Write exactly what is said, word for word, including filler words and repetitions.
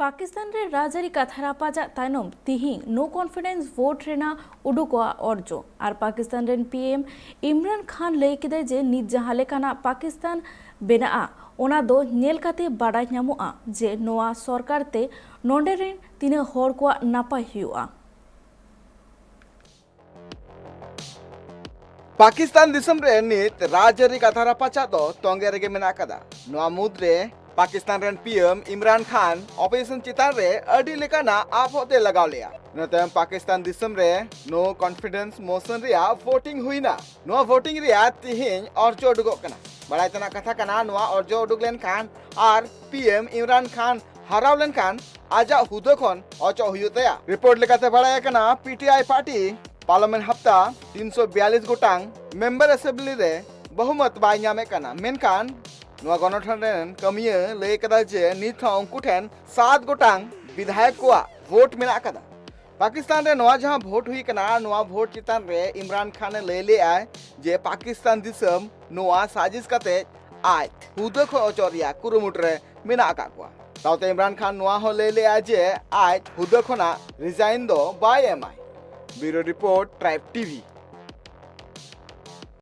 ᱯᱟᱠᱤᱥᱛᱟᱱ ᱨᱮ ᱨᱟᱡᱽᱟᱹᱨᱤ ᱠᱟᱛᱷᱟ ᱨᱟᱯᱟᱪᱟᱜ ᱛᱟᱭᱱᱚᱢ ᱛᱤᱦᱤᱧ ᱱᱳ ᱠᱚᱱᱯᱷᱤᱰᱮᱱᱥ ᱵᱷᱳᱴ ᱨᱮᱱᱟᱜ ᱩᱰᱩᱠᱚᱜᱼᱟ ᱚᱨᱡᱚ᱾ ᱟᱨ ᱯᱟᱠᱤᱥᱛᱟᱱ ᱨᱮᱱ ᱯᱤ ᱮᱢ ᱤᱢᱨᱟᱱ ᱠᱷᱟᱱ ᱞᱟᱹᱭ ᱠᱮᱫᱟᱭ ᱡᱮ ᱱᱤᱛ ᱡᱟᱦᱟᱸ ᱞᱮᱠᱟᱱᱟᱜ ᱯᱟᱠᱤᱥᱛᱟᱱ ᱵᱮᱱᱟᱜᱼᱟ, ᱚᱱᱟ ᱫᱚ ᱧᱮᱞ ᱠᱟᱛᱮ ᱵᱟᱰᱟᱭ ᱧᱟᱢᱚᱜᱼᱟ ᱡᱮ ᱱᱚᱣᱟ ᱥᱚᱨᱠᱟᱨ ᱛᱮ ᱱᱚᱰᱮ ᱨᱮᱱ ᱛᱤᱱᱟᱹᱜ ᱦᱚᱲ ᱠᱚᱣᱟᱜ ᱱᱟᱯᱟᱭ ᱦᱩᱭᱩᱜᱼᱟ᱾ ᱯᱟᱠᱤᱥᱛᱟᱱ ᱫᱤᱥᱚᱢ ᱨᱮ ᱱᱤᱛ ᱨᱟᱡᱽᱟᱹᱨᱤ ᱠᱟᱛᱷᱟ ᱨᱟᱯᱟᱪᱟᱜ ᱫᱚ ᱛᱚᱸᱜᱮ ᱨᱮᱜᱮ ᱢᱮᱱᱟᱜ ᱟᱠᱟᱫᱟ᱾ ᱱᱚᱣᱟ ᱢᱩᱫᱽᱨᱮ ᱯᱟᱠᱤᱥᱛᱟᱱ ᱨᱮᱱ ᱯᱤ ᱮᱢ ᱤᱢᱨᱟᱱ ᱠᱷᱟᱱ ᱚᱯᱳᱡᱤᱥᱚᱱ ᱪᱮᱛᱟᱱ ᱨᱮ ᱟᱹᱰᱤ ᱞᱮᱠᱟᱱᱟᱜ ᱟᱯ ᱦᱚᱛᱮ ᱞᱟᱜᱟᱣ ᱞᱮᱫᱼᱟ᱾ ᱤᱱᱟᱹ ᱛᱟᱭᱚᱢ ᱯᱟᱠᱤᱥᱛᱟᱱ ᱫᱤᱥᱚᱢ ᱨᱮ ᱱᱳ ᱠᱚᱱᱯᱷᱤᱰᱮᱱᱥ ᱢᱳᱥᱚᱱ ᱨᱮᱭᱟᱜ ᱵᱷᱳᱴᱤᱝ ᱦᱩᱭᱱᱟ᱾ ᱱᱚᱣᱟ ᱵᱷᱳᱴᱤᱝ ᱨᱮᱭᱟᱜ ᱛᱤᱦᱤᱧ ᱚᱨᱡᱚ ᱩᱰᱩᱠᱚᱜ ᱠᱟᱱᱟ᱾ ᱵᱟᱲᱟᱭ ᱛᱮᱱᱟᱜ ᱠᱟᱛᱷᱟ ᱠᱟᱱᱟ, ᱱᱚᱣᱟ ᱚᱨᱡᱚ ᱩᱰᱩᱠ ᱞᱮᱱᱠᱷᱟᱱ ᱟᱨ ᱯᱤ ᱮᱢ ᱤᱢᱨᱟᱱ ᱠᱷᱟᱱ ᱦᱟᱨᱟᱣ ᱞᱮᱱᱠᱷᱟᱱ ᱟᱡᱟᱜ ᱦᱩᱫᱟᱹ ᱠᱷᱚᱱ ᱚᱪᱚᱜ ᱦᱩᱭᱩᱜ ᱛᱟᱭᱟ᱾ ᱨᱤᱯᱳᱨᱴ ᱞᱮᱠᱟᱛᱮ ᱵᱟᱲᱟᱭ ᱟᱠᱟᱱᱟ, P T I party parliament ᱦᱟᱯᱛᱟ ᱛᱤᱱᱥᱚ ᱵᱤᱭᱟᱞᱤᱥ ᱜᱚᱴᱟᱝ ᱢᱮᱢᱵᱟᱨ ᱮᱥᱮᱢᱵᱞᱤ ᱨᱮ ᱵᱚᱦᱩᱢᱚᱛ ᱵᱟᱭ ᱧᱟᱢᱮᱫ ᱠᱟᱱᱟ᱾ ᱢᱮᱱᱠᱷᱟᱱ ᱱᱚᱣᱟ ᱜᱚᱱᱚᱴᱷᱚᱱ ᱨᱮᱱ ᱠᱟᱹᱢᱤᱭᱟᱹ ᱞᱟᱹᱭ ᱠᱟᱫᱟ ᱡᱮ ᱱᱤᱛ ᱦᱚᱸ ᱩᱱᱠᱩ ᱴᱷᱮᱱ ᱥᱟᱛ ᱜᱚᱴᱟᱝ ᱵᱤᱫᱷᱟᱭᱚᱠ ᱠᱚᱣᱟᱜ ᱵᱷᱳᱴ ᱢᱮᱱᱟᱜ ᱟᱠᱟᱫᱟ᱾ ᱯᱟᱠᱤᱥᱛᱟᱱ ᱨᱮ ᱱᱚᱣᱟ ᱡᱟᱦᱟᱸ ᱵᱷᱳᱴ ᱦᱩᱭ ᱠᱟᱱᱟ, ᱱᱚᱣᱟ ᱵᱷᱳᱴ ᱪᱮᱛᱟᱱ ᱨᱮ ᱤᱢᱨᱟᱱ ᱠᱷᱟᱱ ᱮ ᱞᱟᱹᱭ ᱞᱮᱫᱼᱟᱭ ᱡᱮ ᱯᱟᱠᱤᱥᱛᱟᱱ ᱫᱤᱥᱚᱢ ᱱᱚᱣᱟ ᱥᱟᱡᱤᱥ ᱠᱟᱛᱮ ᱟᱡ ᱦᱩᱫᱟᱹ ᱠᱷᱚᱱ ᱚᱪᱚᱜ ᱨᱮᱭᱟᱜ ᱠᱩᱨᱩᱢᱩᱴᱩ ᱨᱮ ᱢᱮᱱᱟᱜ ᱟᱠᱟᱫ ᱠᱚᱣᱟ᱾ ᱥᱟᱶᱛᱮ ᱤᱢᱨᱟᱱ ᱠᱷᱟᱱ ᱱᱚᱣᱟ ᱦᱚᱸ ᱞᱟᱹᱭ ᱞᱮᱫᱼᱟᱭ ᱡᱮ ᱟᱡ ᱦᱩᱫᱟᱹ ᱠᱷᱚᱱᱟᱜ ᱨᱤᱡᱟᱭᱤᱱ ᱫᱚ ᱵᱟᱭ ᱮᱢᱟᱭ᱾ ᱵᱤᱭᱩᱨᱳ ᱨᱤᱯᱳᱨᱴ, ᱴᱨᱟᱭᱤᱵᱽ ᱴᱤᱵᱷᱤ᱾